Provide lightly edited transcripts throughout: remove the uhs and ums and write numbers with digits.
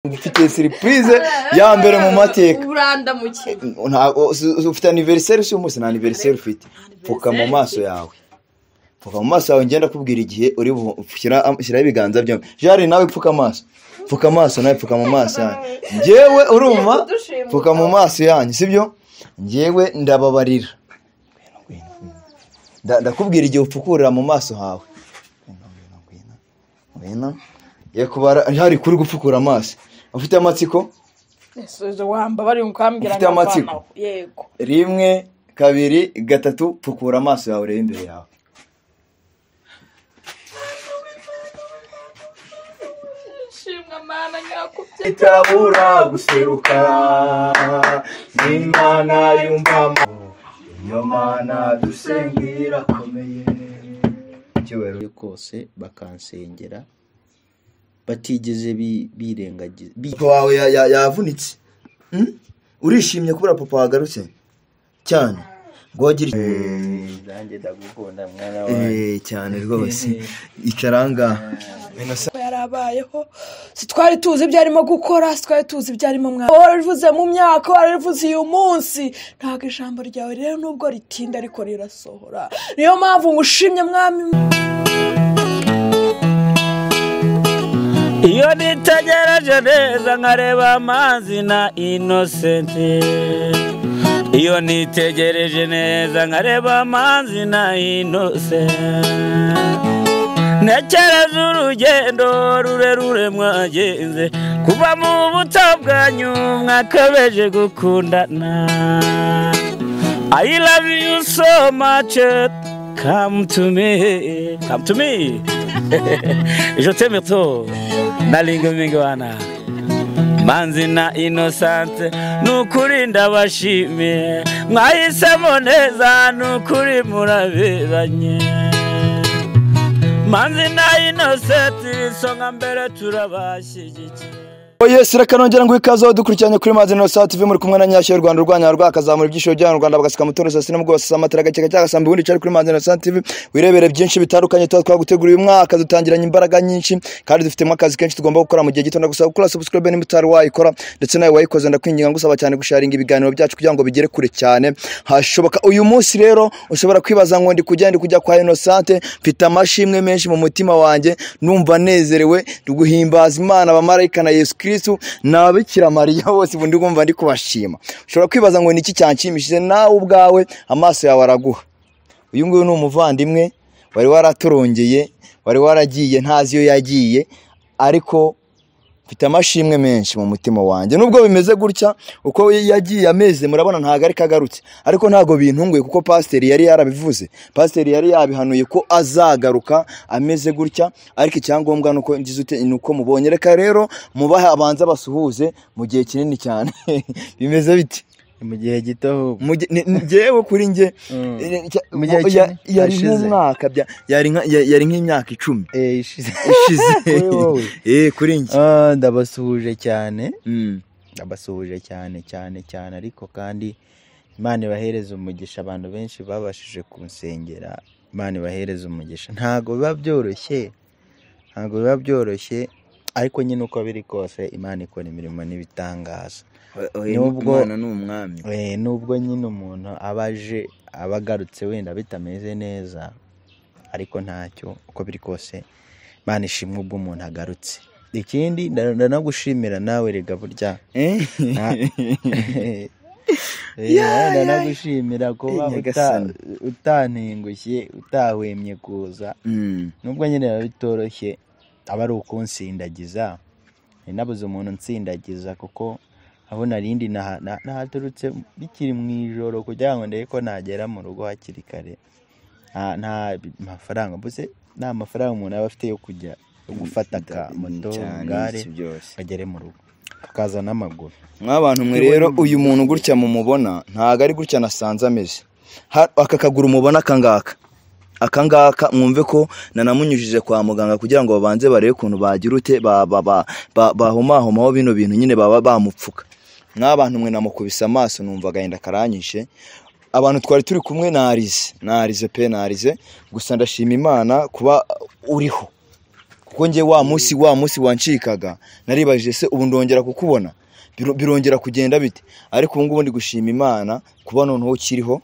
Ufite surprise ya mbere mu mateka. Urandamukiye. Ufite anniversaire si umunsi, nta anniversaire ufite. Pfuka mu maso yawe. Pfuka mu maso yawe, ngenda kubwira igihe uri shyiraho ibiganza byombi. Jari nawe pfuka amaso. Pfuka amaso nawe, pfuka mu maso yanyu. Njyewe urumva, pfuka mu maso yanyu, sibyo? Njyewe ndababarira. Ndakubwira igihe upfukurira mu maso hawe. Ngwino. Yekubara hari kuri gupfukura amaso. Ufite amatsiko? Ese wamba bari ukambwira. Ufite amatsiko? Yego. 1 2 3 pfukura amaso yawe urebe imbere yawe. Shimwa Mana nyakubye. Itabura guseruka n'Imana yumva iyo Mana dusengira komeye. Cyubahiro kose bakansengera batigeze birengagiza. Papa wawe yavunitse. Urishimye kubura papa wagarutse cyane. Ngogira nanjye ndagukunda mwana wawe. Cyane rwose. Icaranga. Yarabayeho sitwari tuzi ibyo arimo gukora, sitwari tuzi ibyo arimo mwana. Warabivuze mu myaka, warabivuze uyu munsi. Ntabwo ijambo ryawe rero nubwo ritinda ariko rirasohora. Niyo mpamvu ngushimye mwami. Iyo nitegereje neza nkareba amazi na Innocent. Iyo nitegereje neza nkareba amazi na Innocent. Ntekereza urugendo rurerure mwagenze kuva mu buto bwanyu mwakabeje gukundana. I love you so much, come to me, come to me. Je t'aime trop, nalinga mingwana. Manzi na Innocent nukuri ndabashimiye, mwahisemo neza nukuri muraberanye. Manzi na Innocent isonga mbere turabashyigikiye. Yes, reka nongera ngo ikaze dukurikiranye kuri Manzi Innocent TV muri kumwe na Nyashyo Rwanda rwanya rwakazamura ibyishimo by'u Rwanda bagasika mutoro sasa n'ubwo amatara gake cyangwa ubundi cari kuri Manzi Innocent TV wirebere byinshi bitandukanye tuba twaguteguriye uyu mwaka dutangiranye imbaraga nyinshi kandi dufitemo akazi kenshi tugomba gukora mu gihe gito. Ndagusaba gukora subscribe niba utari wayikora, ndetse nawe wayikoze ndakwinginga ngusaba cyane gusharinga ibiganiro byacu kugira ngo bigere kure cyane hashoboka. Uyu munsi rero ushobora kwibaza ngo ndi kujya kwa Innocent, mfite amashimwe menshi mu mutima wanjye, numva nezerewe guhimbaza Imana, abamarayika na Yesu Kristo na Bikira Mariya bose ubundi ngumva ndi kubashima. Ushobora kwibaza ngo niki cyanshimishije, nawe ubwawe amaso yawe araguha. Uyu nguyu ni umuvandimwe wari waraturongeye, wari waragiye ntazi iyo yagiye, ariko mfite amashimwe menshi mu mutima wanjye. Nubwo bimeze gutya uko yagiye ameze murabona ntago ari kagarutse, ariko ntago bintunguye kuko pasiteri yari yarabivuze, pasiteri yari yabihanuye ko azagaruka ameze gutya, ariko icyangombwa nuko ngize ute nuko mubonye. Reka rero mubahe abanza basuhuze mu gihe kinini cyane. Bimeze biti mu gihe gito njyewe kuri njye yari nk'umwaka, yari nk'imyaka 10 ishize kuri njye. Ndabasuhuje cyane, ndabasuhuje cyane cyane cyane, ariko kandi Imana ibahereze umugisha. Abantu benshi babashije kunsengera, Imana ibahereze umugisha. Ntago biba byoroshye, ntago biba byoroshye, ariko nyine uko biri kose Imana ikora imirimo n'ibitangaza. Nubwo Imana ni umwami, nubwo nyine umuntu abaje abagarutse wenda bitameze neza, ariko ntacyo, uko biri kose Imana ishimwe ubwo umuntu agarutse. Ikindi ndanagushimira nawe rega burya ndanagushimira kuba utantengushye, utahwemye kuza. Nubwo nyine biba bitoroshye, aba ari ukunsindagiza. Nabuze umuntu nsindagiza kuko aho narindi nahaturutse bikiri mu ijoro kugira ngo ndebe ko nagera mu rugo hakiri kare. Nta mafaranga mbuze, nta mafaranga umuntu aba afite yo kujya gufata ka moto gare agere mu rugo akaza n'amaguru. Mwabantu mwe rero uyu muntu gutya mumubona ntago ari gutya nasanze ameze. Aka kaguru mubona akangaka akangaka, mwumve ko nanamunyujije kwa muganga kugira ngo babanze barebe ukuntu bagira ute bahomahomaho bino bintu nyine baba bamupfuka. Mwabantu mwe namukubise amaso numva agahinda karanyishe. Abantu twari turi kumwe narize pe narize, gusa ndashima Imana kuba uriho. Kuko njye wa munsi wancikaga naribajije se ubu ndongera kukubona, birongera kugenda bite? Ariko ubu ngubu ndi gushima Imana kuba noneho ukiriho.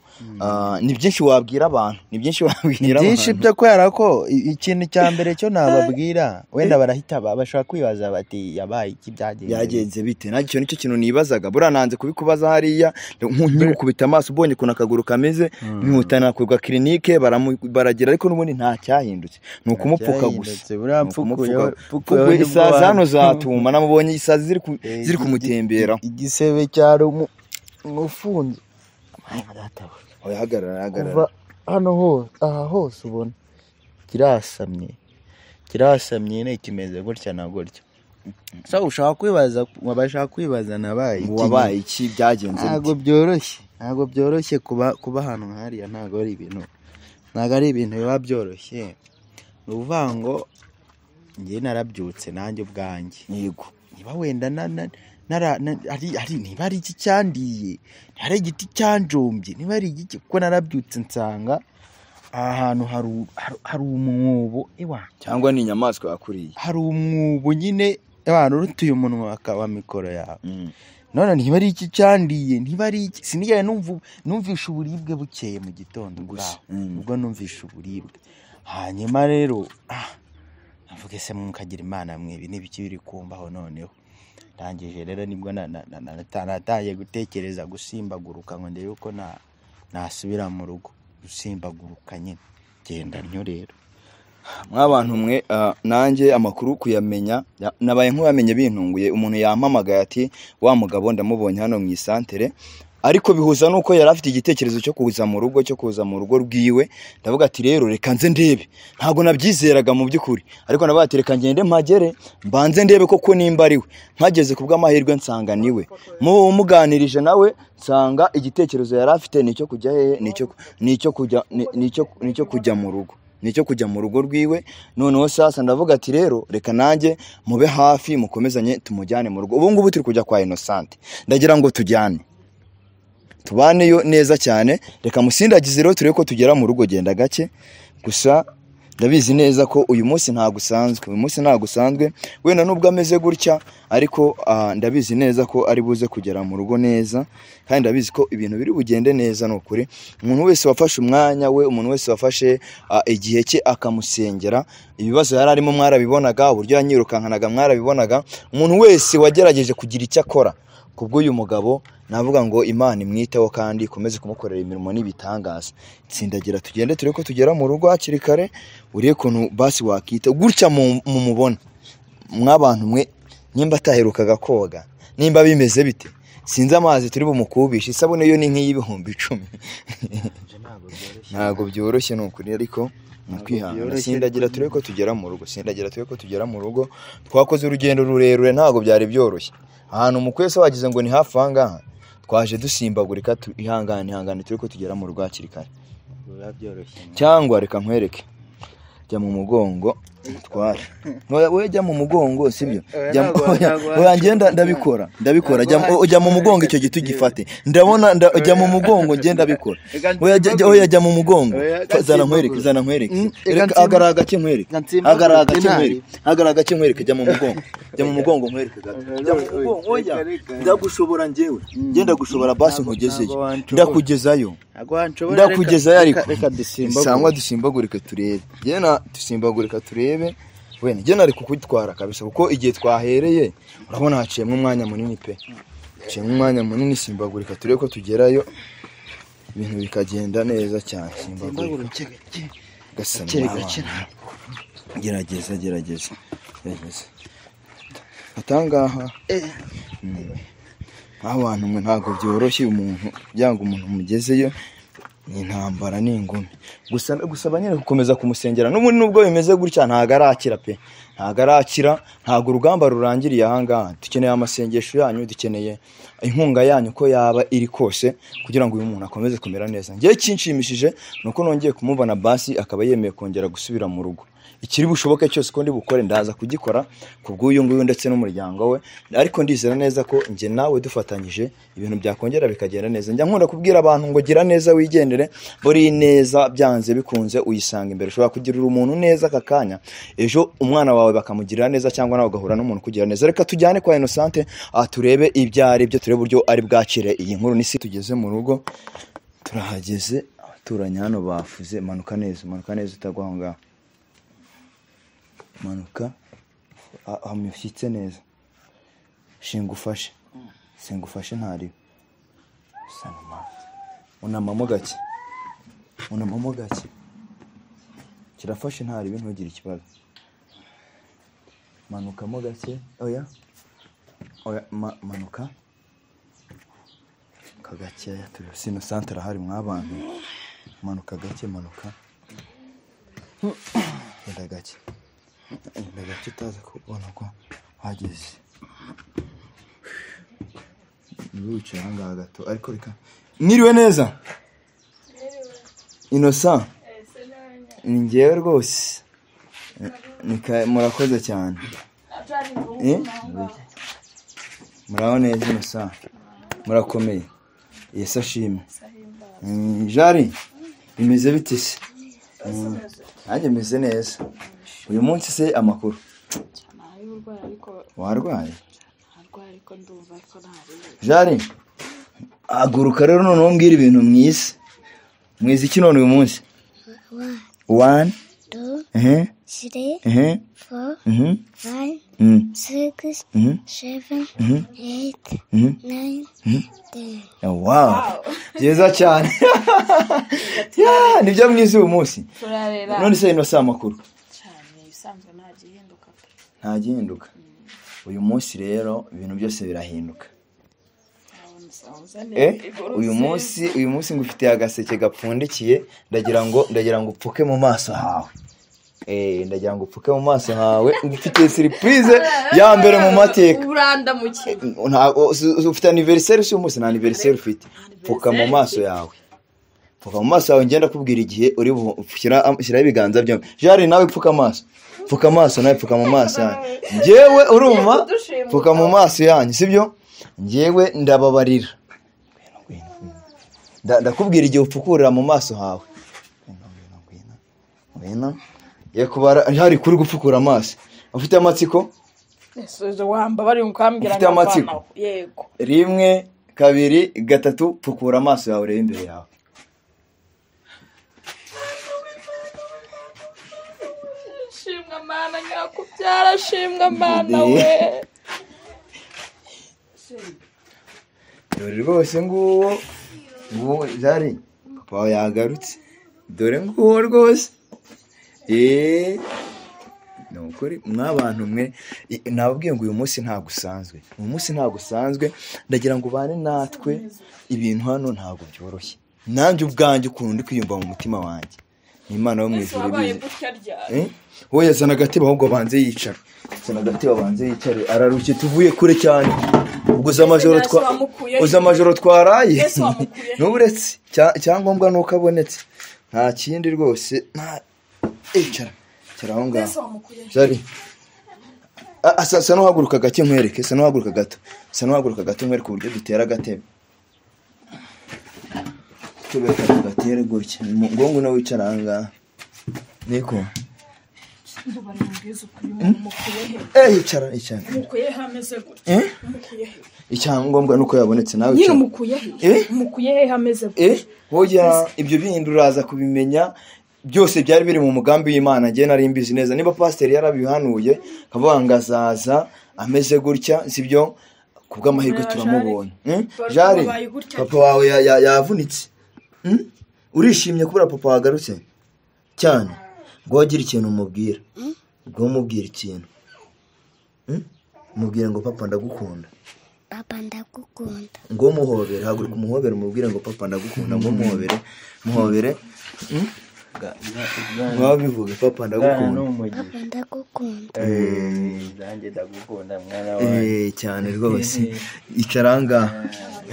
Ni byinshi wabwira abantu, ni byinshi wabwira abantu, byinshi byo kubera ko ikintu cya mbere cyo nababwira wenda barahita bashobora kwibaza bati yabaye iki, byagenze bite? Nanjye icyo nicyo kintu nibazaga, buriya nanze kubikubaza hariya nkikubita amaso ubonye ukuntu akaguru kameze, nkihuta nakwirwa kirinike baragira, ariko n'ubundi nta cyahindutse, ni ukumupfuka gusa. Isazi hano zatuma namubonye isazi ziri kumutembera, igisebe cyari umufunzo. Hagarara kuva hano hose, aha hose ubona kirasamye nyine kimeze gutya na gutya. So ushaka kwibaza, wabashaka kwibaza nabaye iki, wabaye iki, byagenze bite? Ntabwo byoroshye kuba ahantu hariya, ntabwo ari ibintu biba byoroshye. Ni ukuvuga ngo njye narabyutse nanjye ubwanjye, yego, niba wenda niba ari iki cyandiye, hari igiti cyanjombye, niba ari igiki, kuko narabyutse nsanga aha hantu hari umwobo, cyangwa ni inyamaswa yakuriye, hari umwobo nyine abantu urutuye umunwa wa mikoro yawe. None niba ari iki cyandiye, niba ari iki, sinigera numvisha uburibwe bukeye mu gitondo gusa, ubwo numvisha uburibwe. Hanyuma rero navuge se mukagira Imana mwe, ibi n'ibiki biri kumbaho noneho. Ndangije rero nibwo natangiye gutekereza gusimbaguruka ngo ndebe uko nasubira mu rugo, gusimbaguruka nyine genda ntyo. Rero mwabantu mwe, nanjye amakuru kuyamenya nabaye nk'uyamenye bintunguye. Umuntu yampamagaye ati wa mugabo ndamubonye hano mu isantere, ariko bihuza nuko yari afite igitekerezo cyo kuza mu rugo, cyo kuza mu rugo rwiwe. Ndavuga ati rero reka nze ndebe, ntago nabyizeraga mu by'ukuri, ariko nabaye ati reka ngende mpagere mbanze ndebe koko nimba ari we. Mpageze kubw'amahirwe nsanga niwe, muganirije nawe nsanga igitekerezo yari afite nicyo kujya hehe, nicyo kujya mu rugo, nicyo kujya mu rugo rwiwe. Noneho sasa ndavuga ati rero reka nanjye mube hafi mukomezanye tumujyane mu rugo. Ubu ngubu turi kujya kwa Innocent, ndagira ngo tujyane tubaneyo neza cyane. Reka musindagize rero turebe ko tugera mu rugo, genda gake gusa. Ndabizi neza ko uyu munsi ntago usanzwe, uyu munsi ntago usanzwe, wenda nubwo ameze gutya, ariko ndabizi neza ko ari buze kugera mu rugo neza, kandi ndabizi ko ibintu biri bugende neza. Nukuri umuntu wese wafashe umwanya we, umuntu wese wafashe igihe cye akamusengera, ibibazo yari arimo mwarabibonaga, uburyo yanyirukankanaga mwarabibonaga. Umuntu wese wagerageje kugira icyo akora kubw'uyu mugabo, navuga ngo Imana imwiteho kandi ikomeze kumukorera imirimo n'ibitangaza. Tsindagira tugende turebe ko tugera mu rugo hakiri kare, uriye kuntu basi wakita gutya mumubona. Mwabantu mwe, nimba ataherukaga koga, nimba bimeze bite, sinzi amazi turi bumukubisha, isabune yo ni nk'iy'ibihumbi 10. Ntabwo byoroshye nukuri, ariko kwihangana. Sindagira turebe ko tugera mu rugo, sindagira turebe ko tugera mu rugo. Twakoze urugendo rurerure, ntabwo byari byoroshye. Ahantu mukwese wagize ngo ni hafi aha ngaha, twaje dusimbagurika. Ihangane turi ko tugera mu rugo hakiri kare. Cyangwa reka nkwereke, jya mu mugongo mutware. Wowe jya mu mugongo, sibyo? Oya ngenda ndabikora, jya mu mugongo icyo giti gifate. Ndabona jya mu mugongo ngenda ndabikora. Oya jya mu mugongo, zana nkwereke, hagarara gake nkwereke, jya mu mugongo, jya mu mugongo nkwereke gato. Jya mu mugongo, oya ndagushobora njyewe, ngenda gushobora basi nkugezeyo, ndakugezayo, ariko sangwa dusimbagurike turebe. Jena dusimbagurika turebe. Wenda njye nari kukutwara kabisa, kuko igihe twahereye urabona haciyemo umwanya munini pe, haciyemo umwanya munini. Simbagurika turebe ko tugerayo ibintu bikagenda neza cyane. Simbagurika gasa gerageza atangaha. Abantu mwe ntabwo byoroshye, umuntu byanga umuntu mugezeyo ni intambara ni ingumi. Gusa gusaba nyine gukomeza kumusengera n'ubundi nubwo bimeze gutya ntago arakira pe, ntago arakira, ntago urugamba rurangiriye aha ngaha. Dukeneye amasengesho yanyu, dukeneye inkunga yanyu ko yaba iri kose kugira ngo uyu muntu akomeze kumera neza. Ngiye kinshimishije nuko nongeye kumubona basi akaba yemeye kongera gusubira mu rugo. Ikiri bushoboke cyose ko ndi bukore ndaza kugikora ku bw'uyu nguyu ndetse n'umuryango we, ariko ndizera neza ko njye nawe dufatanyije ibintu byakongera bikagenda neza. Njya nkunda kubwira abantu ngo gira neza wigendere, buri neza byanze bikunze uyisanga imbere. Ushobora kugirira umuntu neza aka kanya, ejo umwana wawe bakamugirira neza, cyangwa nawe ugahura n'umuntu kugira neza. Reka tujyane kwa Innocente turebe ibyo ari byo, turebe uburyo ari bwakire iyi nkuru. Nisi tugeze mu rugo, turahageze, abaturanyi hano bafuze. Manuka neza, manuka neza utagwa aho ngaho, manuka hamushyitse neza. Shinga ufashe, shinga ufashe ntariwe. Unamamo gake, unamamo gake, kirafashe ntariwe, ntugire ikibazo. Manukamo gake, oya oya, manuka kagakeya. Turi Innocente arahari mwabantu. Manuka gake, manuka genda gake, genda gake utaza kubona ko wageze. Niba wicaye aha ngaha gato, ariko reka mwiriwe neza Innocent, ni njyewe rwose, murakoze cyane. Muraho neza Innocent, murakomeye, Yesu ashimwe. Jari bimeze bite se? Nanjye meze neza. Uyu munsi se amakuru? Warwaye? Jari haguruka rero noneho mbwira ibintu mwiza. Mwiza iki none uyu munsi? 1 2 3 4 5 6 7 8 9 10. Wow, byiza cyane. Nibyo mwiza uyu munsi. None se ino si amakuru? Nta gihinduka. Uyu munsi rero ibintu byose birahinduka. Uyu munsi ngufitiye agaseke gapfundikiye, ndagira ngo upfuke mu maso hawe. Ndagira ngo upfuke mu maso hawe, ngufitiye surprise ya mbere mu mateka. Ufite anniversaire si umunsi? Nta anniversaire ufite. Pfuka mu maso yawe. Pfuka mu maso yawe, ngenda kubwira igihe uri shyiraho ibiganza byombi. Jari nawe pfuka amaso. Pfuka amaso nawe, pfuka mu maso yanyu. Njyewe urumva, pfuka mu maso yanyu, sibyo? Njyewe ndababarira. Ndakubwira igihe upfukurira mu maso hawe. Ngwino. Ye kubara hari kuri gupfukura amaso. Ufite amatsiko? Ufite amatsiko? Yego. 1 2 3 pfukura amaso yawe urebe imbere yawe. Shimwa mana nyakubyara, shimwa mana we. Dore rwose nguwo Jari papa yagarutse. Dore nguwo rwose. Ni ukuri mwabantu mwe, nababwiye ngo uyu munsi ntabwo usanzwe. Uyu munsi ntabwo usanzwe, ndagira ngo ubane natwe. Ibintu hano ntabwo byoroshye. Nanjye ubwanjye ukuntu ndi kwiyumva mu mutima wanjye, ni Imana yo mu ijuru ibizi. Wowe yazana agatebe ahubwo banze yicara. Zana agatebe banze yicare, ararushye, tuvuye kure cyane. Ubwo uza amajoro twaraye. N'uburetse cyangombwa nuko abonetse. Nta kindi rwose, nta icara. Icara aho ngaho. Jari. Asa n'uhaguruka gake nkwereke, asa n'uhaguruka gato. Asa n'uhaguruka gato nkwereke uburyo dutera agatebe. Tubeka tugatere gutya. Ngo nawe wicara aha ngaha. Niko. Icara, icara. Icyangombwa nuko yabonetse nawe. Nyine umukuye he? Umukuye he hameze gutya? Hoya ibyo bindi uraza kubimenya. Byose byari biri mu mugambi w'Imana, ngiye nari mbizi neza. Niba pasiteri yarabihanuye akavuga ngo azaza ameze gutya, sibyo? Kubw'amahirwe turamubonye. Jari papa wawe yavunitse. Urishimye kubura papa wagarutse cyane? Ngo wagira ikintu umubwira. Ngo umubwira ikintu. Umubwira ngo papa ndagukunda. Papa ndagukunda. Ngo muhobere, haguruka umuhobere umubwire ngo papa ndagukunda, ngo muhobere, muhobere. Wabivuge papa ndagukunda. Papa ndagukunda. Nanjye ndagukunda mwana wanjye. Cyane rwose. Icaranga.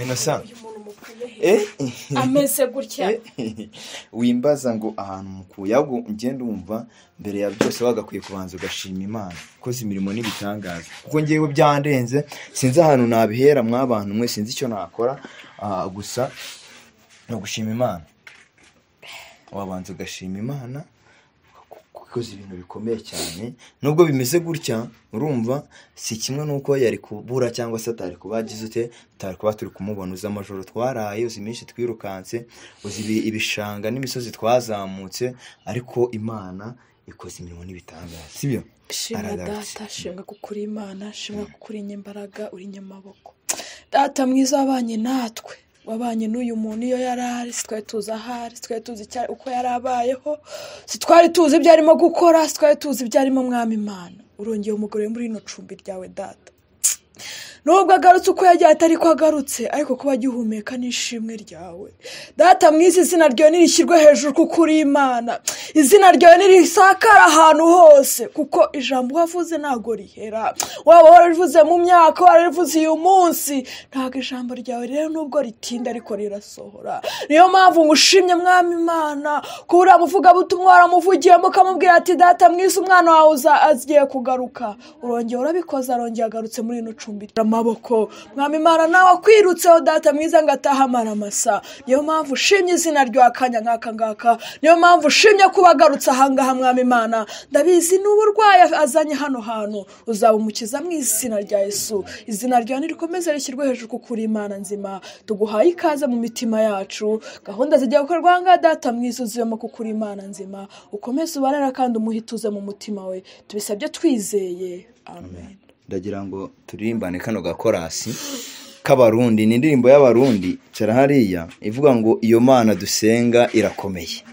Innocent. Ameze gutya. Wimbaza ngo ahantu mukuye, ahubwo ngende umva mbere ya byose wagakwiye kubanza ugashima Imana koze imirimo n'ibitangaza, kuko ngewe byandenze, sinzi ahantu nabihera mwabantu mwe, sinzi icyo nakora, gusa no gushima Imana. Wabanza ugashima Imana kuko ibintu bikomeye cyane, nubwo bimeze gutya urumva si kimwe nuko yari kubura cyangwa se atari kuba agize ute, tutari kuba turi kumubona. Uzi amajoro twaraye, uzi iminsi twirukanse, uzi ibishanga n'imisozi twazamutse, ariko Imana ikoze imirimo n'ibitangaza, sibyo? Shimwa Data, shimwa kuko uri Imana, shimwa kuko uri inyembaraga, uri inyamaboko. Data mwiza wabanye natwe, wabanye n'uyu muntu iyo yari ahari, twari tuzi ahari, twari tuzi uko yari abayeho, twari tuzi ibyo arimo gukora, twari tuzi ibyo arimo. Mwami Imana, urongeye umugore muri ino cumbi ryawe Data. Nubwo agarutse uko yagiye atari ko agarutse, ariko kuba agihumeka n'ishimwe ryawe Data mwiza, izina ryawe nirishyirwe hejuru kuko uri Imana, izina ryawe nirisakara ahantu hose, kuko ijambo wavuze ntago rihera. Waba warivuze mu myaka, warivuze uyu munsi, ntago ijambo ryawe rero nubwo ritinda ariko rirasohora. Niyo mpamvu ngushimye Mwami Imana, kuba uriya muvugabutumwa waramuvugiyemo ukamubwira ati Data mwiza, umwana wawe agiye kugaruka, urongeye urabikoze, arongeye agarutse muri ino cumbi amaboko. Mwami Imana, nawe akwirutseho Data mwiza ngo atahe amara masa. Niyo mpamvu ushimye izina ryawe akanya nk'aka ngaka, niyo mpamvu ushimye kuba agarutse ahangaha. Mwami Imana, ndabizi n'uburwayi azanye hano hantu uzabumukiza mu izina rya Yesu. Izina ryawe nirikomeze rishyirwe hejuru kuko uri Imana nzima. Tuguhaye ikaze mu mitima yacu, gahunda zijya gukorwa ahangaha Data mwiza uzibemo kuko uri Imana nzima. Ukomeze ubarera kandi umuhituze mu mutima we, tubisabye twizeye, amen. Ndagira ngo turirimbane kano gakorasi k'Abarundi, ni indirimbo y'Abarundi cara hariya ivuga ngo iyo Mana dusenga irakomeye.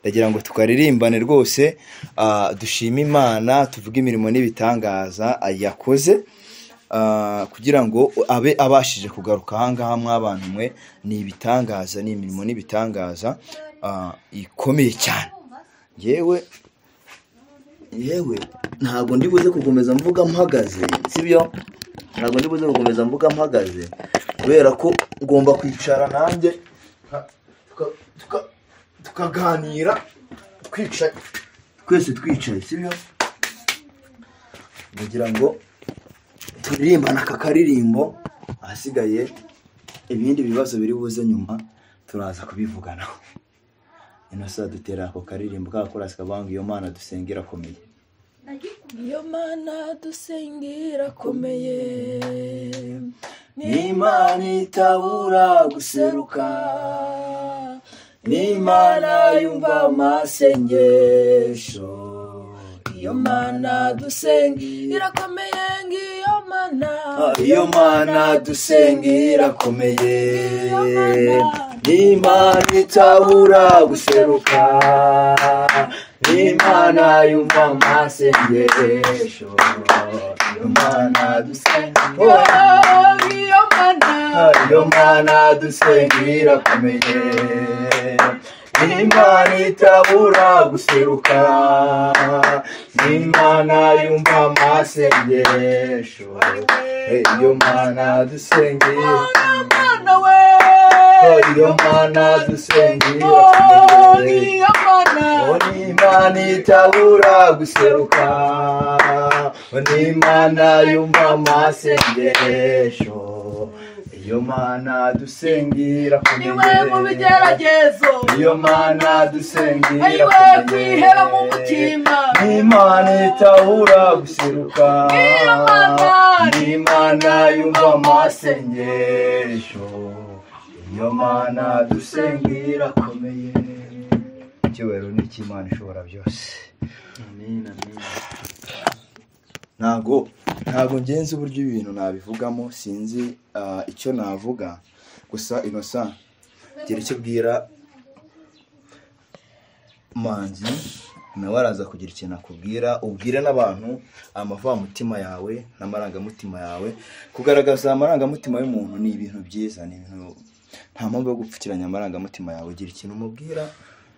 Ndagira ngo tukaririmbane rwose, dushime Imana, tuvuge imirimo n'ibitangaza yakoze, kugira ngo abe abashije kugaruka ahangaha mwabantu mwe. Ni ibitangaza, ni imirimo n'ibitangaza ikomeye cyane. Yewe ntabwo ndi buze gukomeza mvuga mpagaze, sibyo? Ntabwo ndi buze gukomeza mvuga mpagaze kubera ko ngomba kwicara nanjye tukaganira twicaye, twese twicaye, sibyo? Ndagira ngo turirimbane aka karirimbo, ahasigaye ibindi bibazo biri buze nyuma turaza kubivuganaho. Ino saa dutera ako karirimbo k'agakorasi kavuga ngo iyo Mana dusenga irakomeye. Iyo Mana dusenga irakomeye, ni Imana itabura guseruka, ni Imana yumva amasengesho. Iyo Mana dusenga irakomeye, ngiyo Mana, iyo Mana dusenga irakomeye, ni Imana itabura guseruka, ni Imana yumva amasengesho. Iyo Mana dusenga, iyo Mana, iyo Mana dusenga irakomeye, ni Imana itabura guseruka, ni Imana yumva amasengesho. Iyo Mana dusenga, iyo Mana dusenga irakomeye, ni Imana itabura guseruka, ni Imana yumva amasengesho. Iyo Mana dusenga irakomeye, niwe mu bigeragezo, iyo Mana dusenga irakomeye, kwiheba mu mutima, ni Imana itabura guseruka, ni Imana yumva amasengesho. Iyo Mana dusenga irakomeye. Icyubahiro ni icy'Imana ishobora byose. Amen, amen. Ntago ngenzi uburyo ibintu nabivugamo, sinzi icyo navuga, gusa Innocent gira icyo ubwira Manzi, nawe araza kugira ikintu akubwira, ubwire n'abantu amavamutima yawe n'amarangamutima yawe. Kugaragaza amarangamutima y'umuntu ni ibintu byiza, ni ibintu nta mpamvu yo gupfukiranya amarangamutima yawe. Gira ikintu umubwira,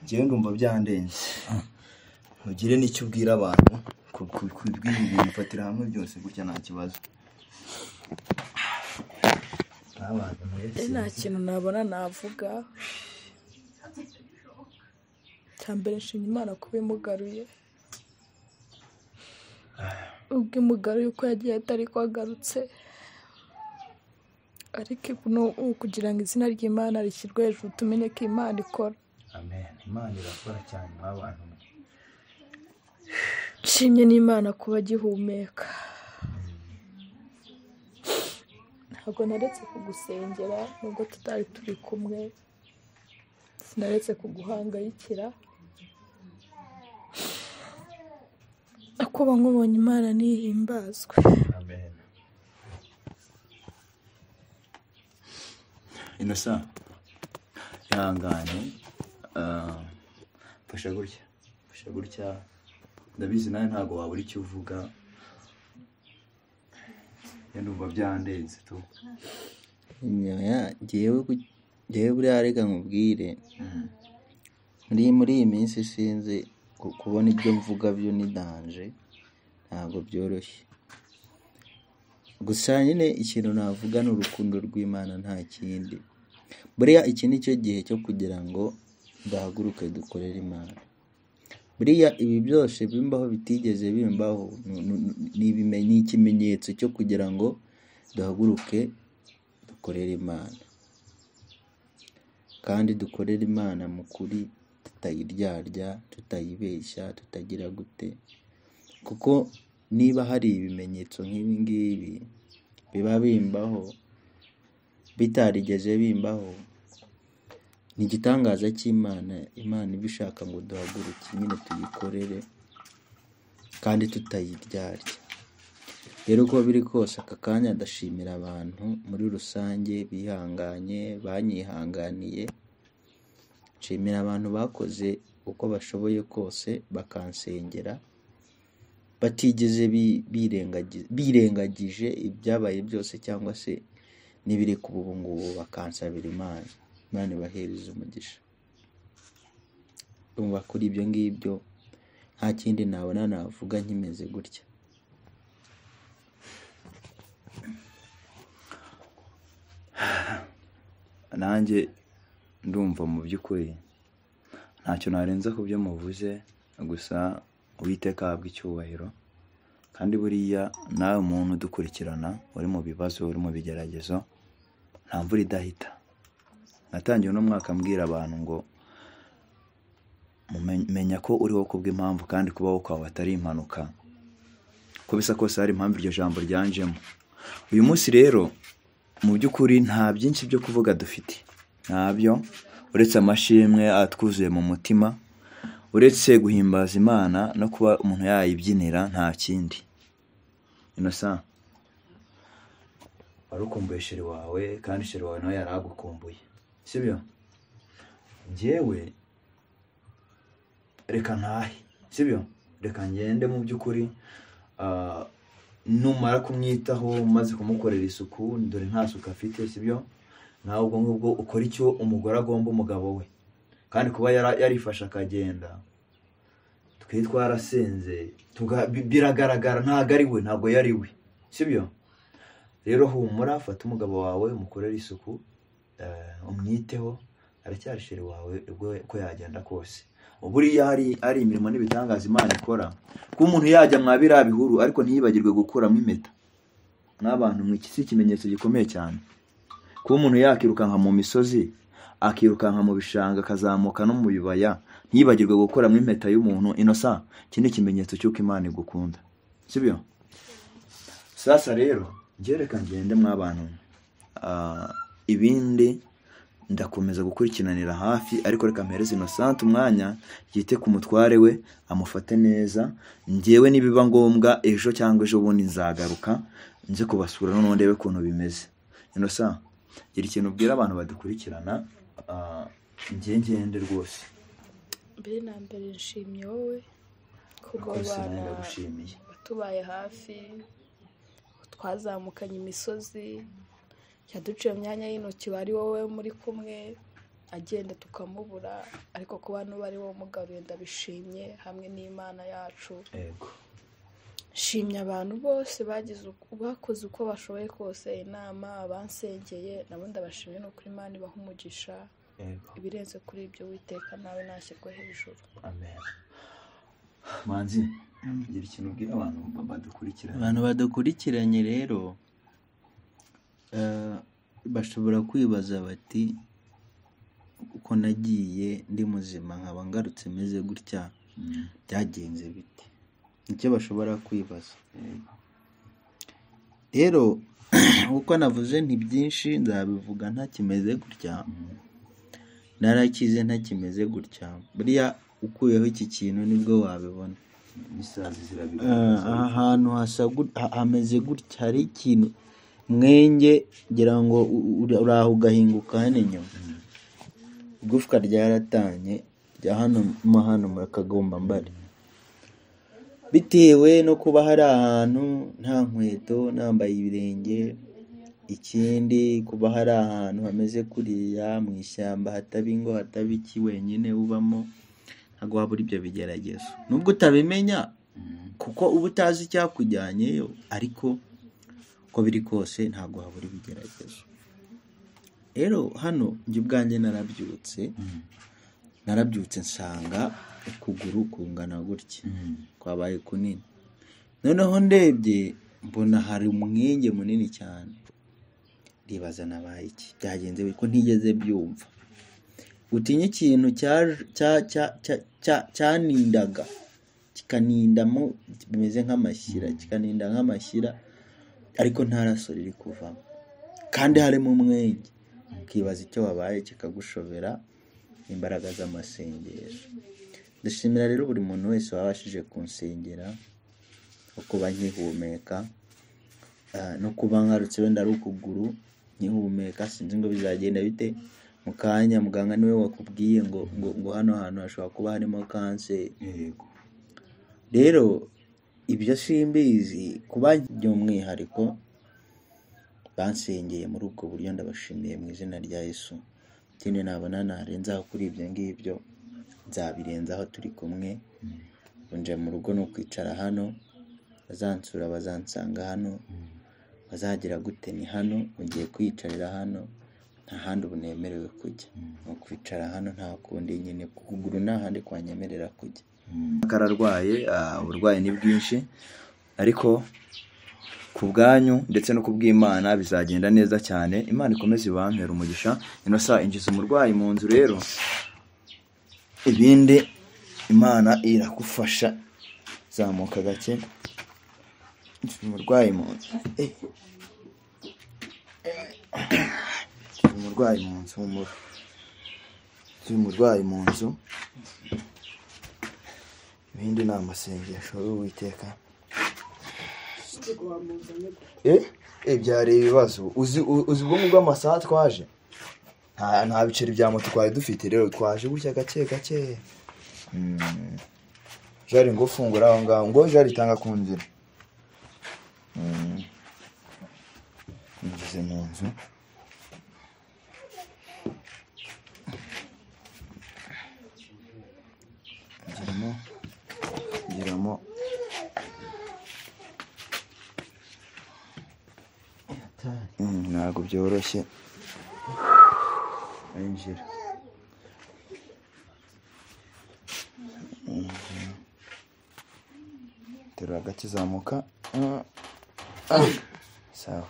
njyewe ndumva byandenze. Ugire n'icyo ubwira abantu kubw'ibi bintu, fatira hamwe byose gutya nta kibazo. Abantu mwese Nta kintu nabona navuga. Cya mbere nshimye Imana kuba imugaruye. Ubwo imugaruye uko yagiye atari ko agarutse. Ariko ni ukugira ngo izina ry'Imana rishyirwe hejuru, tumenye ko Imana ikora. Amen. Imana irakora cyane mw'abantu mwe. Nshimye n'Imana kuba agihumeka. Ntabwo naretse kugusengera nubwo tutari turi kumwe, sinaretse kuguhangayikira. Kuba nkubonye Imana nihimbazwe. Amen. Innocent, ihangane, fasha gutya, fasha gutya. Ndabizi nawe ntabwo wabura icyo uvuga. Ndumva byandenze tu. Njyewe buriya reka nkubwire, muri iyi minsi sinzi kubona ibyo mvuga byo ni danje, ntabwo byoroshye. Gusa nyine ikintu navuga ni urukundo rw'Imana, nta kindi. Buriya iki ni cyo gihe cyo kugira ngo duhaguruke dukorere Imana. Buriya ibi byose bimbaho bitigeze bimbaho ni ikimenyetso cyo kugira ngo duhaguruke dukorere Imana, kandi dukorere Imana mu kuri, tutayiryarya, tutayibeshya, tutagira gute. Kuko niba hari ibimenyetso nk'ibi ngibi biba bimbaho bitarigeze bimbaho, ni igitangaza cy'Imana. Imana iba ishaka ngo duhaguruke nyine tuyikorere kandi tutayiryarya. Rero uko biri kose aka kanya ndashimira abantu muri rusange bihanganye, banyihanganiye. Nshimira abantu bakoze uko bashoboye kose bakansengera, batigeze birengagije ibyabaye byose cyangwa se n'ibiri kuba ubu ngubu, bakansabira Imana. Imana ibahereze umugisha. Ndumva kuri ibyo ngibyo nta kindi nabona navuga nkimeze gutya. Nanjye ndumva mu by'ukuri ntacyo narenza ku byo muvuze, gusa Uwiteka ahabwe icyubahiro. Kandi buriya nawe umuntu udukurikirana uri mu bibazo, uri mu bigeragezo, nta mvura idahita. Natangiye uno mwaka mbwira abantu ngo menya ko uriho kubw'impamvu, kandi kubaho kwawe atari impanuka. Uko bisa kose hari impamvu iryo jambo ryanjemo. Uyu munsi rero mu by'ukuri nta byinshi byo kuvuga dufite, ntabyo, uretse amashimwe atwuzuye mu mutima, uretse guhimbaza Imana no kuba umuntu yayibyinira, nta kindi. Innocent, wari ukumbuye sheri wawe, kandi sheri wawe nawe yari agukumbuye, sibyo? Njyewe reka ntahe, sibyo? Reka ngende mu by'ukuri. Numara kumwitaho, umaze kumukorera isuku, dore nta suku afite, sibyo? Nawe ubwo ngubwo ukora icyo umugore agomba umugabo we. Kandi kuba yarifashe akagenda, twe twarasenze, biragaragara ntabwo ari we, ntabwo yari we, sibyo? Rero humura, fata umugabo wawe umukorere isuku, umwiteho, aracyari sheri wawe ubwo ko yagenda kose. Buriya hari imirimo n'ibitangaza Imana ikora. Kuba umuntu yajya mwa biriya bihuru ariko ntiyibagirwe gukuramo impeta, n'abantu mwe, iki si ikimenyetso gikomeye cyane. Kuba umuntu yakirukanka mu misozi, akirukanka mu bishanga, akazamuka no mu bibaya, ntiyibagirwe gukuramo impeta y'umuntu. Innocent, iki ni ikimenyetso cy'uko Imana igukunda, sibyo? Sasa rero njye reka ngende mw'abantu, ibindi ndakomeza gukurikiranira hafi, ariko reka mpereze Innocent umwanya yite ku mutware we, amufate neza. Njyewe nibiba ngombwa ejo cyangwa ejo bundi nzagaruka nze kubasura noneho ndebe ukuntu bimeze. Innocent, gira ikintu ubwira abantu badukurikirana, njye ngende rwose. Mbere na mbere nshimye wowe kuba Rwose nawe ndagushimiye. watubaye hafi, twazamukanye imisozi, yaduciye mu myanya y'intoki, wari wowe muri kumwe, agenda tukamubura, ariko kuba n'ubu ari wowe umugaruye ndabishimye hamwe n'Imana yacu. Yego. Nshimye abantu bose bakoze uko bashoboye kose, inama, abansengeye nabo ndabashimye, ni ukuri Imana ibaha umugisha. Ibirenze kuri ibyo Uwiteka nawe nashyirwa hejuru. Amen. Manzi, gira ikintu ubwira abantu badukurikiranye. Abantu badukurikiranye rero bashobora kwibaza bati uko nagiye ndi muzima nkaba ngarutse meze gutya byagenze bite? Nicyo bashobora kwibaza. Rero uko navuze nti byinshi nzabivuga ntakimeze gutya, narakize ntakimeze gutya. Buriya ukuyeho iki kintu nibwo wabibona. Aha hantu hameze gutya hari ikintu mwenge ngira ngo uraho ugahinguka hano inyuma. Igufwa ryaratanye rya hano mo hano muri Kagombambari, bitewe no kuba hari ahantu nta nkweto, nambaye ibirenge. Ikindi kuba hari ahantu hameze kuriya mu ishyamba hataba ingo, hataba iki, wenyine ubamo, ntabwo wabura ibyo bigeragezo. Nubwo utabimenya kuko uba utazi icyakujyanyeyo, ariko uko biri kose ntabwo wabura ibigeragezo. Rero hano njye ubwanjye narabyutse nsanga ukuguru kungana gutya, kwabaye kunini. Noneho ndebye mbona hari umwenge munini cyane, ndibaza nabaye iki, byagenze bite ko ntigeze byumva. Utinye ikintu cyanindaga kikanindamo bimeze nk'amashyira, kikaninda nk'amashyira, ariko nta raso riri kuvamo kandi harimo umwenge. Ukibaza icyo wabaye kikagushobera. Imbaraga z'amasengesho. Ndashimira rero buri muntu wese wabashije kunsengera, no kuba nkihumeka, no kuba ngarutse wenda ari ukuguru nkihumeka, sinzi ngo bizagenda bite mu kanya. Muganga niwe wakubwiye ngo ngo hano hantu hashobora kuba harimo kanseri. Yego. Rero ibyo simbizi, kuba by'umwihariko bansengeye muri ubwo buryo ndabashimiye mu izina rya Yesu. Ikindi nabona narenzaho kuri ibyo ngibyo nzabirenzaho turi kumwe. Nje mu rugo no kwicara hano, bazansura bazansanga hano, bazagira gute ni hano, mugiye kwiyicarira hano, nta handi ubu nemerewe kujya. Ni ukwicara hano nta kundi nyine, kuguru nta handi kwanyemerera kujya. Kararwaye, uburwayi ni bwinshi, ariko ku bwanyu ndetse no ku bw'Imana bizagenda neza cyane. Imana ikomeze ibampere umugisha. Ino saa injiza umurwayi mu nzu rero, ibindi Imana irakufasha. Zamuka gake, injiza umurwayi mu nzu. Umurwayi mu nzu, umurwayi mu nzu. Ibindi ni amasengesho y'Uwiteka. Byari ibibazo. Uzi ubwo bw'amasaha twaje, nta biceri bya moto twari dufite, rero twaje gutya gake gake. Jari ngo fungura aho ngaho, ngo jari itanga ku nzira. Ngeze mu nzu. Ngiramo ntabwo byoroshye. Injira. Terura gakizamuka. Sawa.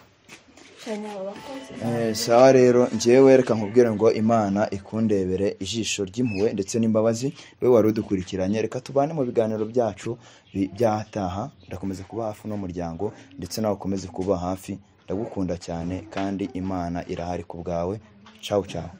Sawa rero njyewe reka nkubwire ngo Imana ikundebere ijisho ry'impuhwe ndetse n'imbabazi. We wari udukurikiranye, reka tubane mu biganiro byacu byataha. Ndakomeza kuba hafi n'umuryango ndetse nawe ukomeze kuba hafi. Ndagukunda cyane kandi Imana irahari ku bwawe. Ciao ciao.